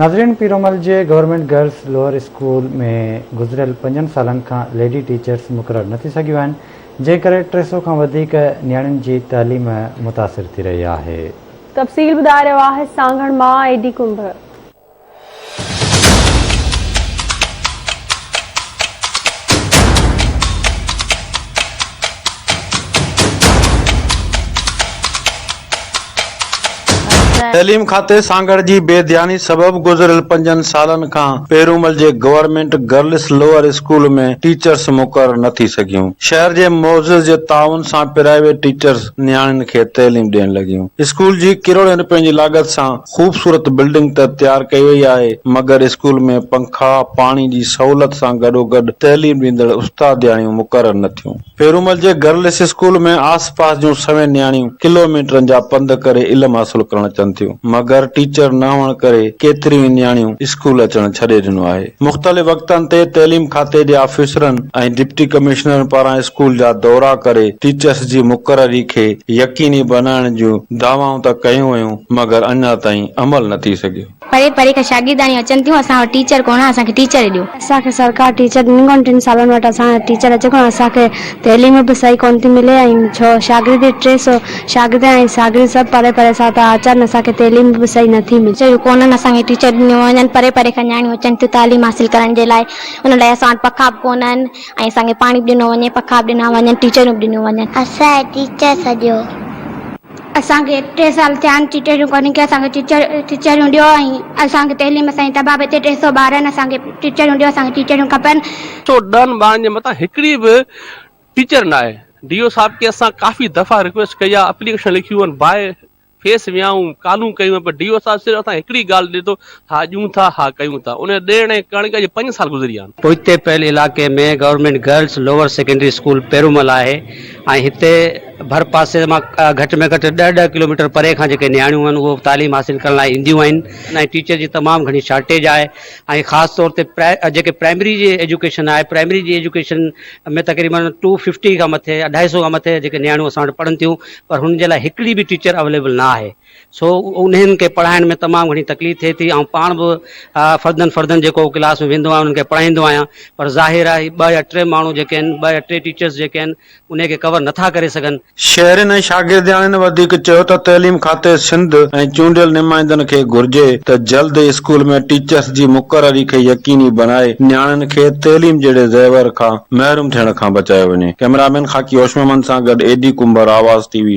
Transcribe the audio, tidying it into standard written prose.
ناظرين پيرومل جي government girls lower school ۾ گذريل پنجن سالن کان ليڊي ٽيچرس مقرر نه ٿي سگهيون آهن جنهن ڪري 300 کان وڌيڪ نياڻين جي تعليم متاثر ٿي رهي آهي. تفصيل ٻڌائي رهيو آهي سانگهڙ مان اي ڊي ڪنڀ. تعليم کاتي سانگهڙ جي بي ڌياني سبب گذريل پنجن سالن کان پيرومل جي government girls lower school ۾ teachers مقرر نه ٿي سگهيون. شهر جي معزز جي تعاون سان پرائيويٽ ٽيچرز نياڻين کي تعليم ڏيڻ لڳيون. اسڪول جي ڪروڙين رپين جي لاڳت سان خوبصورت بلڊنگ ته تيار ڪئي وئي آهي مگر اسڪول ۾ پنکا، پاڻي جي سهولت سان گڏوگڏ تعليم ڏيندڙ استادياڻيون مقرر نه ٿيون. پيرومل جي گرلس اسڪول ۾ آس پاس جون سوين نياڻيون ڪلو ميٽرن جا پنڌ ڪري علم حاصل ڪرڻ اچن ٿيون مگر ٽيچر نه هئڻ ڪري ڪيتريون ئي نياڻيون اسڪول اچڻ ڇڏي ڏنو آهي. مختلف وقتن تي تعليم کاتي جي آفيسرن ۽ ڊپٽي ڪمشنرن پاران اسڪول جا دورا ڪري ٽيچرس جي مقرري کي يقيني بنائڻ جون دعوائون ته ڪيون ويون مگر اڃا تائين عمل نه ٿي سگهيو. پري پري کان شاگرداڻيون اچن ٿيون اسان وٽ ٽيچر ڪونه اسان کي ٽيچر ڏيو. اسان کي سرڪار ٽيچر ڏني ڪونه ٽن سالن وٽ اسان کي ٽيچر اچي ڪونه اسان کي تعليم به صحيح ڪونه ٿي ملي ۽ ڇو شاگرد 300 شاگرد ۽ شاگرد سڀ پري پري سان ٿا اچن اسان کي تعليم به صحيح نه ٿي ملي. ٽيچرون ڪونهن اسان کي ٽيچر ڏنيون وڃن پري پري کان نياڻيون اچن ٿيون تعليم حاصل ڪرڻ جي لاء ان لاء اسان وٽ پکا به ڪونهن ۽ اسان کي پاڻي به ڏنو وڃي پکا به ڏنا وڃن ٽيچرون به ڏنيون وڃن. اسان کي ٽيچر سڏيو. اسان کي ٽي سال ٿيا آهن ٽيچريون ڪونهن ڪي اسان کي ٽيچر ٽيچريون ڏيو ۽ اسان کي تعليم اسان جي تباهه پئي ٿئي 300 ٻار آهن اسان کي ٽيچريون ڏيو اسان کي ٽيچريون کپن. سو ڏهن ٻارن جي مٿان هڪڙي به ٽيچر ناهي ڊي او صاحب کي اسان ڪافي دفعا رڪويسٽ ڪئي آهي اپليڪيشن لکيون آهن باء فيس ويا آهيون ڪالون ڪيون آهن پر ڊي او صاحب صرف اسان هڪڙي ڳالهه ڏي ٿو ها ڏيون ٿا ها ڪيون ٿا ان ڏيڻ ۽ ڪرڻ کي اڄ پنج سال گذري ويا آهن. پوئتي پيل علائقي ۾ government girls lower secondary school Perumal آهي ۽ هتي ڀرپاسي مان گهٽ ۾ گهٽ ڏهه ڏهه ڪلوميٽر پري کان جيڪي نياڻيون آهن اهي تعليم حاصل ڪرڻ لاء اينديون آهن ۽ ٽيچر جي تمام گهڻي شارٽيج آهي ۽ خاص طور تي جيڪي پرائمري جي ايجوڪيشن آهي پرائمري جي ايجوڪيشن ۾ تقريبن ٽو ففٽي کان مٿي اڍائي سو کان مٿي جيڪي نياڻيون اسان وٽ پڙهن ٿيون پر هن جي لاء هڪڙي به ٽيچر اويليبل نه آهي سو انهن کي پڙهائڻ ۾ تمام گهڻي تڪليف ٿئي ٿي. آئون پاڻ به فردن فردن جيڪو ڪلاس ۾ ويندو آهيان انهن کي پڙهائيندو آهيان پر ظاهر آهي ٻه يا ٽي ماڻهو جيڪي آهن ٻه يا ٽي ٽيچرس جيڪي آهن انهي کي ڪور نٿا ڪري سگهن. شهرين ۽ شاگردياڻين وڌيڪ چيو ته تعليم کاتي سنڌ ۽ چونڊيل نمائندن کي گهرجي ته جلد اسڪول ۾ ٽيچرس جي مقرري کي يقيني بڻائي نياڻين کي تعليم جهڙي زيور کان محروم ٿيڻ کان بچايو وڃي. ڪئميرامين خاڪي هوش محمد سان گڏ اي ڊي ڪنڀر آواز ٽي وي.